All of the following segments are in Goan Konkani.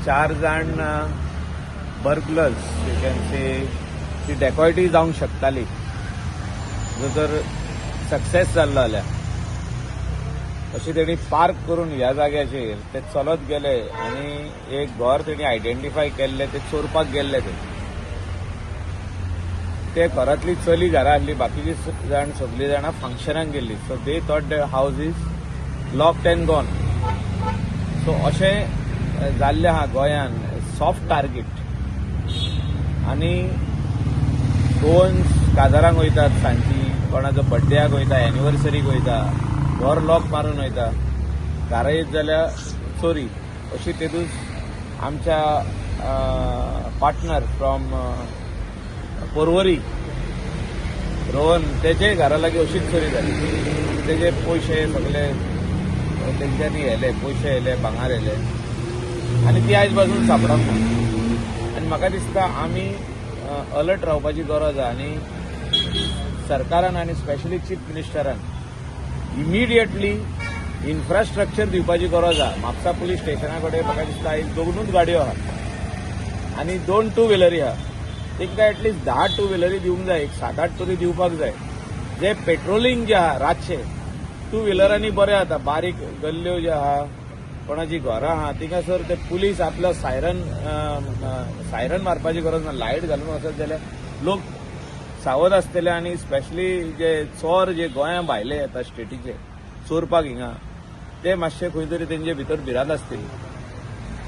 चार जाण बर्गलर्स, you can say, ती डेकॉयटी जावंक शकताली जर तर सक्सेस जाल्लो जाल्यार. अशी तेणी पार्क करून ह्या जाग्याचेर ते चलत गेले आनी एक घर तेणी आयडेंटिफाय केल्लें, ते चोरपाक गेल्ले. ते ते घरांतली चली घरा आसली, बाकीची जाण सगळीं जाणां फंक्शनाक गेल्ली. So they thought the house is locked and gone. So अशें जाल्लें आहा गोंयान, सॉफ्ट टार्गेट. आनी गोवन्स काजारांक वयतात सांजची, कोणाचो बड्डेयाक वयता, एनिवर्सरीक वयता, घर लॉक मारून वयता, घरा येत जाल्यार चोरी. अशी तेदूस आमच्या पार्टनर फ्रॉम पोरवरी, रोहन, तेजे घरा लागीं अशीच चोरी जाली. तेजे पयशे सगळे तेंच्यांनी व्हेले, पयशे येयले, भांगर येयले आनी ती आयज पासून सापडोंक ना. आनी म्हाका दिसता आमी अलर्ट रावपाची गरज आहा आनी सरकारान आनी स्पेशली चीफ मिनिस्टरान इमिडिएटली इन्फ्रास्ट्रक्चर दिवपाची गरज आहा. म्हापसा पुलीस स्टेशना कडेन म्हाका दिसता आयज दोनूच गाडयो आहा आनी दोन टू व्हिलरी आहा. तांकां एटलिस्ट 10 टू व्हिलरी दिवंक जाय, एक सात आठ तरी दिवपाक जाय. जे पेट्रोलिंग जे आहा रातचें टू व्हिलरांनी बरें जाता. बारीक गल्ल्यो ज्यो आहा, कोणाची घरां आहा, थिंगासर ते पुलीस आपलो सायरन सायरन मारपाची गरज ना. लायट घालून वचत जाल्यार लोक सावध आसतले. आनी स्पेशली जे चोर जे गोंया भायले येता स्टेटीचे चोरपाक हिंगा, ते मातशे खंय तरी तेंचे भितर भिरांत आसतली.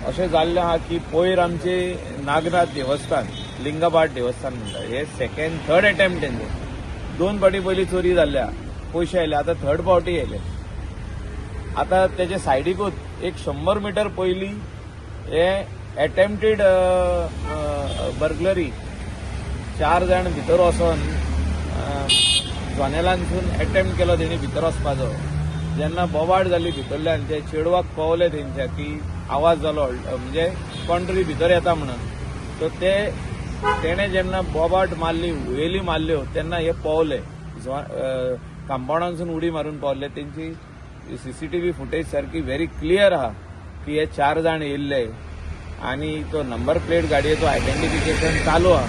अशें जाल्लें आहा की पयर आमचे नागनाथ देवस्थान, लिंगाभाट देवस्थान म्हणटा, हे सेकंड थर्ड अटेम्प्ट तेंचे. दोन फावटी पयलीं चोरी जाल्ल्या, पयशे आयले, आतां थर्ड फावटी येयले. आतां तेजे सायडीकूच एक 100 मिटर पयलीं हे एटेम्प्टेड बर्गलरी, चार जाण भितर वचोन जनेलांतसून एटेम्प्ट केलो तेणी भितर वचपाचो. जेन्ना बोवाळ जाली भितरल्यान, ते चेडवाक कळलें तेंच्या की आवाज जालो, म्हणजे कोण तरी भितर येता म्हणून. सो ते तेणे जेन्ना बोबाट मारली, हुयेली मारल्यो, तेन्ना हे पावले, कंपाउंडांसून उडी मारून पावले. तेंची सीसीटीव्ही फुटेज सारकी व्हेरी क्लियर आहा की हे चार जाण येयल्ले आनी तो नंबर प्लेट गाडयेचो आयडेंटिफिकेशन चालू आहा.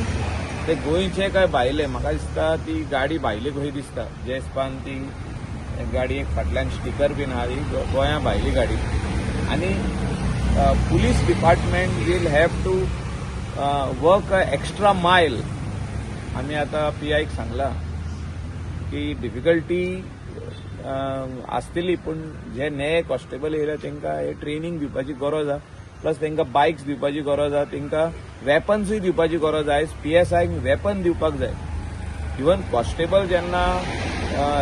ते गोंयचे काय भायले? म्हाका दिसता ती गाडी भायली खंय दिसता. जे हिसपान ती गाडी एक फाटल्यान स्टिकर बीन आहा, ती गोंया भायली गाडी. आनी police department will have to work extra mile. आमी आतां पी आयक सांगलां की डिफिकल्टी आसतली, पूण जे नये कॉन्स्टेबल येयले तांकां हे ट्रेनींग दिवपाची गरज आहा, प्लस तांकां बायक्स दिवपाची गरज आहा, तांकां वेपन्सूय दिवपाची गरज आहा. पी एस आयक वेपन दिवपाक जाय. इवन कॉन्स्टेबल जेन्ना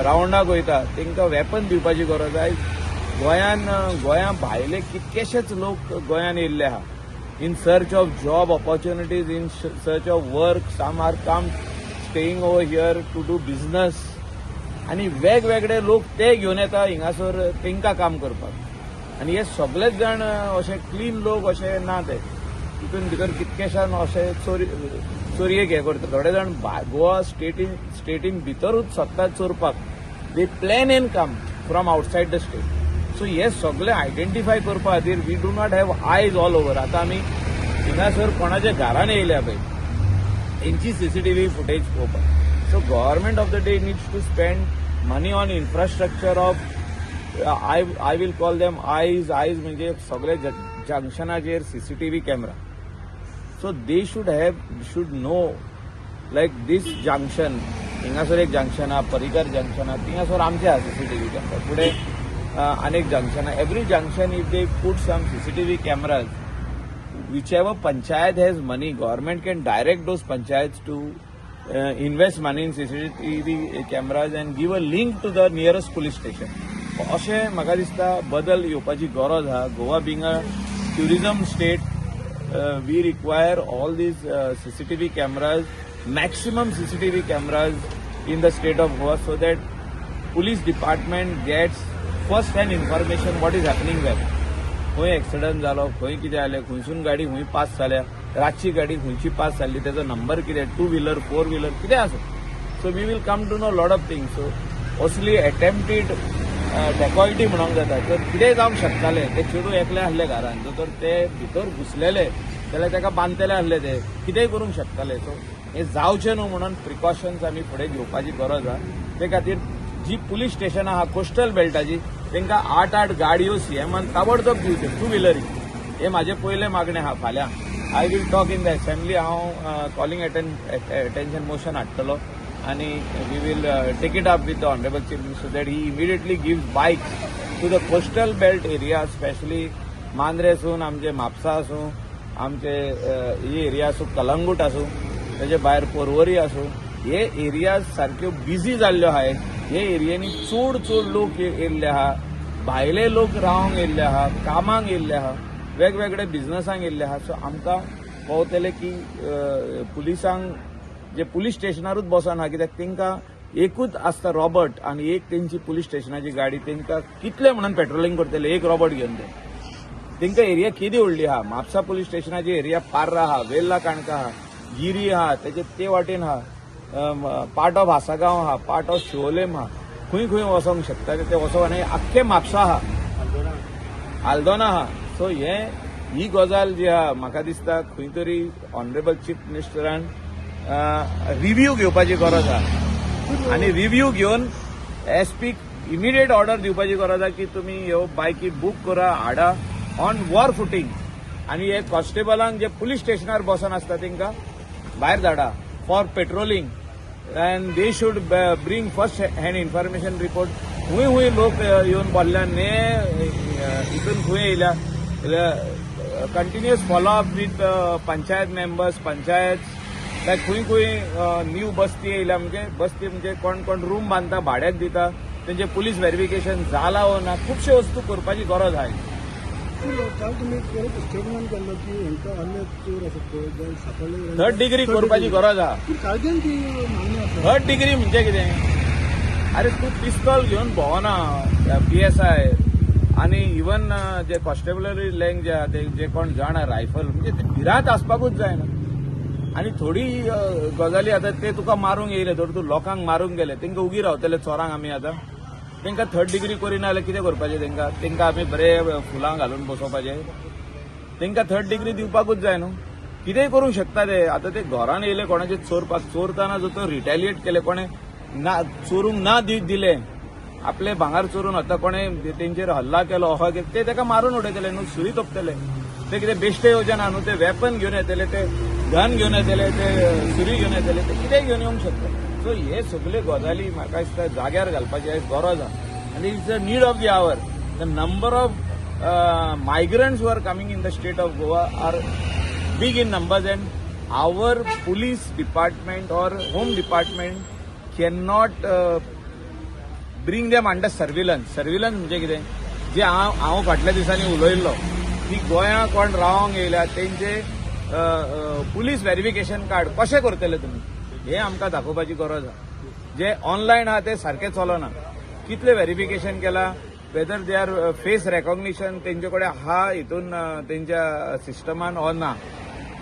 रावंडाक वयता तांकां वेपन दिवपाची गरज आहा. गोंयान, गोंया भायले कितकेशेच लोक गोंयान येयल्ले आहा in search of job opportunities, in search of work. Some are come staying over here to do business. आनी वेगवेगळे लोक ते घेवन येता हिंगासर तांकां काम करपाक. आनी हे सगळेच जाण अशे क्लीन लोक अशे ना. ते तितून भितर कितकेशान अशे चोरी चोरयेक हे करता. थोडे जाण गोवा स्टेटीन स्टेटीन भितरूच सोदतात चोरपाक. They plan and come from outside the state. So हे सगळे आयडेंटिफाय करपा खातीर we do not have eyes all over. आतां आमी हिंगासर कोणाच्या घरान येयल्या पळय तेंची सीसीटीव्ही फुटेज पळोवपाक. So government of the day needs to spend money on infrastructure of, I will call them eyes. Eyes म्हणजे सगळे जंक्शनाचेर CCTV camera. So they should know, like this junction, हिंगासर एक जंक्शन आहा, पर्रीकर जंक्शन आहा, थिंगासर आमचे आहा सीसीटीव्ही कॅमेरा. फुडें अनेक जंक्शन आहा. Every junction if they put some CCTV cameras, whichever panchayat has money, government can direct those panchayats to invest money in CCTV cameras and give a link to the nearest police station. अशें म्हाका दिसता बदल येवपाची गरज आहा. Goa being a tourism state, we require all these CCTV cameras, maximum CCTV cameras in the state of Goa, so that police department gets first hand information what is happening where. खंय एक्सिडंट जालो, खंय कितें जालें, खंयसून गाडी खंय पास जाल्या, रातची गाडी खंयची पास जाल्ली, तेजो नंबर कितें, टू व्हिलर, फोर व्हिलर, कितें आसूं. So we will come to know lot of things. So असली अटेम्प्टेड डेकॉयटी म्हणोंक जाता. तर कितेंय जावंक शकतालें. ते चेडूं एकलें आसलें घरान, जर तर ते भितर घुसलेले जाल्यार ताका बांदतले आसले, ते कितेंय करूंक शकताले. सो हें जावचें न्हू म्हणून प्रिकॉशन्स आमी फुडें घेवपाची गरज आहा. ते खातीर जी पुलीस स्टेशनां आहा कोस्टल बेल्टाची, तांकां आठ आठ गाडयो सीएमान ताबडतोब दिवच्यो, टू व्हिलरी. हे म्हाजें पयलें मागणें आहा. फाल्यां I will talk in the assembly. हांव कॉलिंग अटेन्शन मोशन हाडटलो आनी we will take it up with the honourable Chief Minister that he immediately give bikes to the coastal belt area, specially Mandrem आसूं, आमचे म्हापसा आसूं, आमचे ही एरिया आसूं, कलंगूट आसूं, तेजे भायर पोरवरी आसूं. हे एरियाज सारक्यो बिजी जाल्ल्यो आहाय. हे एरियांनी चड चड लोक येयल्ले आहा, भायले लोक रावंक येयल्ले आहा, कामाक येयल्ले आहा, वेगवेगळे बिझनसांक येयल्ले आहा. सो आमकां कळतलें की पुलिसांक जे पुलीस स्टेशनारूच बसोन आहा, कित्याक तांकां एकूच आसता रॉबर्ट आनी एक तेंची पुलीस स्टेशनाची गाडी. तांकां कितले म्हणून पेट्रोलिंग करतले एक रॉबर्ट घेवन? ते तांकां एरिया केदी व्हडली आहा. म्हापसा पुलीस स्टेशनाची एरिया पार्रा आहा, वेर्ला काणका आहा, गिरी आहा, तेजे ते वाटेन आहा, पार्ट ऑफ आसागांव आहा, पार्ट ऑफ शिवोलेम आहा. खंय खंय वचोंक शकता ते वचोंक. आनी आख्खे म्हापसा आहा, आल्दोना आहा. सो हे ही गजाल जी आहा, म्हाका दिसता खंय तरी ऑनरेबल चीफ मिनिस्टरान रिव्यू घेवपाची गरज आहा आनी रिव्यू घेवन एसपी इमिडिएट ऑर्डर दिवपाची गरज आहा की तुमी ह्यो बायकी बूक करा, हाडा ऑन वॉर फुटींग आनी हे कॉन्स्टेबलांक जे पुलीस स्टेशनार बसोन आसता तांकां भायर धाडा for patrolling and they should bring first hand information report. खूंय खूंय लोक येवन बसल्या ने, हितून खंय येयल्या, continuous follow up with panchayat members, panchayat. लायक खंय खंय न्यू बस्ती येयल्या, म्हणजे बस्ती म्हणजे कोण कोण रूम बांदता, भाड्याक दिता, तेंचे पुलीस व्हेरिफिकेशन जाला वो ना, खुबश्यो वस्तू करपाची गरज आहा. काल तुम्ही परत स्टेटमेंट केल्लो की हांकां अन्य चोर आसात पळय जे सापडले. थर्ड डिग्री करपाची गरज आहा. पूण कायद्यान ती मान्य आसा? थर्ड डिग्री म्हणजे कितें? अरे, तूं पिस्तॉल घेवन भोंवना पीएसआय आनी इवन जे कॉन्स्टेबलरी लँग जे आहा, ते जे कोण जाणा रायफल, म्हणजे ते भिरांत आसपाकूच जायना. आनी थोडी गजाली आतां ते तुका मारूंक येयले तर तूं लोकांक मारूंक गेले, तांकां उगी रावतले चोरांक आमी? आतां तांकां थर्ड डिग्री करिना जाल्यार कितें करपाचें तांकां? तांकां आमी बरे फुलां घालून बसोवपाचें? तांकां थर्ड डिग्री दिवपाकूच जाय न्हू. कितेंय करूंक शकता ते. आतां ते घरान येयले कोणाचे चोरपाक, चोरतना जो तो रिटेलिएट केले, कोणें ना चोरूंक ना दिलें, आपले भांगर चोरून आतां कोणें तेंचेर हल्ला केलो, अहो केलो, ते ताका मारून उडयतले न्हू, सुरी तोपतले. ते कितें बेश्टे येवचे ना न्हू. ते वेपन घेवन येतले, ते गन घेवन येतले, ते सुरी घेवन येतले, ते कितेंय घेवन येवंक शकता. सो हे सगळे गजाली म्हाका दिसता जाग्यार घालपाची आयज गरज आहा आनी it's a need of the hour. The number of migrants who are coming in the state of Goa are big in numbers and our police department or home department cannot bring them under surveillance. Surveillance म्हणजे कितें, जे हांव हांव फाटल्या दिसांनी उलयल्लो की गोंया कोण रावंक येयल्या तेंचे पुलीस व्हेरिफिकेशन कार्ड कशें करतले तुमी, हें आमकां दाखोवपाची गरज आहा. जे ऑनलायन आहा ते सारकें चलना. कितले व्हेरिफिकेशन केला, whether they are face recognition तेंचे कडेन आहा हितून तेंच्या सिस्टमान ऑर ना,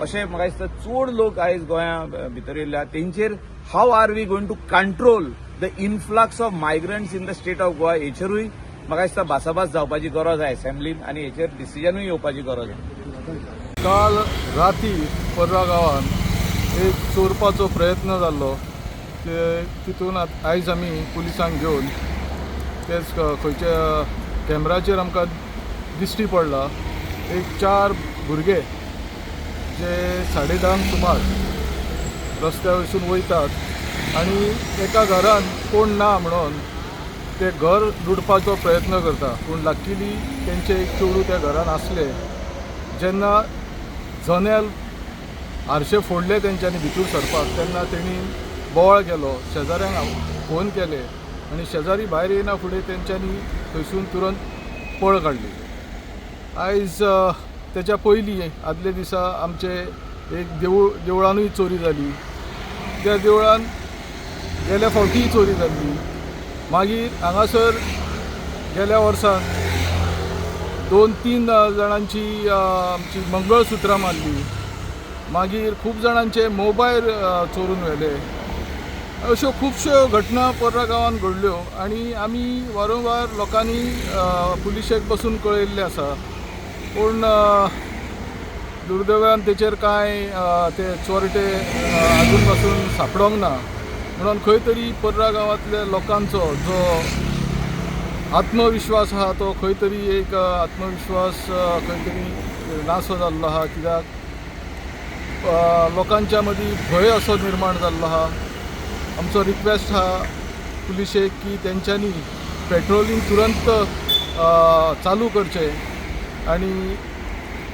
अशें म्हाका दिसता. चड लोक आयज गोंया भितर येयल्ले आहा, तेंचेर how are we going to control the influx of migrants in the state of Goa, हेचेरूय म्हाका दिसता भासाभास जावपाची गरज आहा असेंब्लीन आनी हेचेर डिसिजनूय येवपाची गरज आहा. काल राती पर्रा गांवांत एक चोरपाचो प्रयत्न जाल्लो. ते तितून आयज आमी पुलिसांक घेवन तेच खंयच्या कॅमेराचेर आमकां दिश्टी पडला, एक चार भुरगे जे 10:30 सुमार रस्त्या वयसून वयतात आनी एका घरान कोण ना म्हणून ते घर लुटपाचो प्रयत्न करता. पूण लकीली तेंचे एक चेडूं त्या घरान आसलें. जेन्ना जनेल आरशे फोडले तेंच्यांनी भितूर सरपाक, तेन्ना तेणी बोवाळ केलो, शेजाऱ्यांक फोन केले आनी शेजारी भायर येयना फुडें तेंच्यांनी थंयसून तुरंत पळ काडली. आयज तेच्या पयलीं आदल्या दिसा आमचे एक देवूळ, देवळानूय चोरी जाली. त्या देवळान गेल्या फावटीय चोरी जाल्ली. मागीर हांगासर गेल्या वर्सान दोन तीन जाणांची आमची मंगळसुत्रां मारली. मागीर खूब जाणांचे मोबायल चोरून व्हेले. अश्यो खुबश्यो घटना पर्रा गांवांत घडल्यो आनी आमी वारंवार लोकांनी पुलिशेक बसून कळयल्लें आसा, पूण दुर्दैवान तेचेर कांय ते चोरटे आजून पासून सांपडोंक ना. म्हणून खंय तरी पर्रा गांवांतल्या लोकांचो जो आत्मविश्वास आहा तो खंय तरी एक आत्मविश्वास खंय तरी नासो जाल्लो आहा, कित्याक लोकांच्या मदीं भंय असो निर्माण जाल्लो आहा. आमचो रिक्वेस्ट आहा पुलिशेक की तेंच्यांनी पेट्रोलिंग तुरंत चालू करचें आनी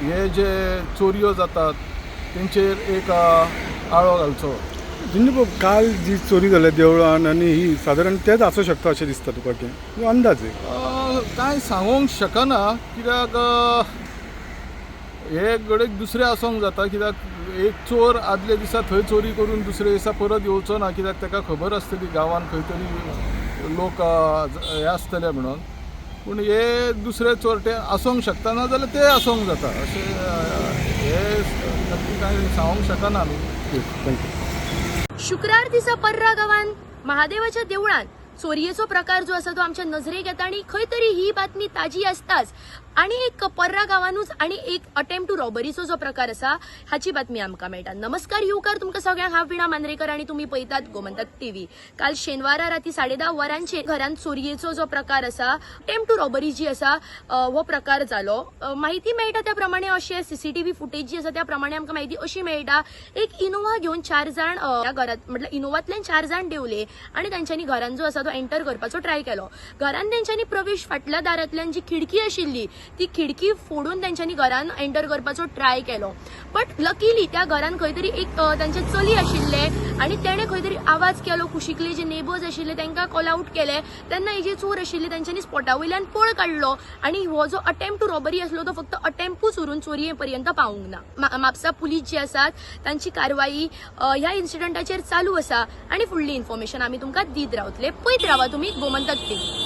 हे जे चोरयो जातात तेंचेर एक आळो घालचो. जिन्नू बाब, काल जी चोरी जाल्या देवळान आनी ही सादारण तेच आसूं शकता अशें दिसता तुका की अंदाज एक? कांय सांगूंक शकना, कित्याक हे घडये दुसरें आसूंक जाता, कित्याक एक चोर आदल्या दिसा थंय चोरी करून दुसऱ्या दिसा परत येवचो ना, कित्याक ताका खबर आसतली गांवांत खंय तरी लोक हे आसतले म्हणून. पूण हे दुसरे चोरटे आसूंक शकता, ना जाल्यार ते आसूंक जाता. अशें हे नक्की कांय सांगूंक शकना आमी. Thank you. शुक्रार दिसा पर्रा गांवांत महादेवाच्या देवळान चोरयेचो प्रकार जो आसा तो आमच्या नजरेक येता आनी खंय तरी ही बातमी ताजी आसताच. आनी एक पर्रा गांवानूच आनी एक अटेम्प्ट टू रॉबरीचो जो प्रकार आसा हाची बातमी आमकां मेळटा. नमस्कार येवकार तुमकां सगळ्यांक, हांव विणा मांद्रेकर आनी तुमी पळयतात गोमंतक टीव्ही. काल शेनवारा राती 10:30 वरांचेर घरांत चोरयेचो जो प्रकार आसा, अटेम्प्ट टू रॉबरी जी आसा, हो प्रकार जालो. माहिती मेळटा त्या प्रमाणे अशें सीसीटीव्ही फुटेज जी आसा त्या प्रमाणे आमकां माहिती अशी मेळटा, एक इनोवा घेवन 4 जाण ह्या घरांत, म्हटल्यार इनोवांतल्यान 4 जाण देंवले आनी तांच्यांनी घरान जो आसा तो एंटर करपाचो ट्राय केलो. घरान तेंच्यांनी प्रवेश फाटल्या दारांतल्यान जी खिडकी आशिल्ली ती खिडकी फोडून तेंच्यांनी घरान एंटर करपाचो ट्राय केलो. बट लकीली त्या घरान खंय तरी एक तांचे चली आशिल्ले आनी तेणें खंय तरी आवाज केलो, कुशिकले जे नेबर्स आशिल्ले तांकां कॉल आउट केले. तेन्ना हे जे चोर आशिल्ले तांच्यांनी स्पॉटा वयल्यान पळ काडलो आनी हो जो अटेम्प्ट टू रॉबरी आसलो तो फक्त अटेम्पूच उरून चोरये पर्यंत पावूंक ना. म्हापसा पुलीस जे आसात तांची कारवाई ह्या इन्सिडंटाचेर चालू आसा आनी फुडली इन्फॉर्मेशन आमी तुमकां दीत रावतले. पळयत रावा तुमी गोमंतक टीव्ही.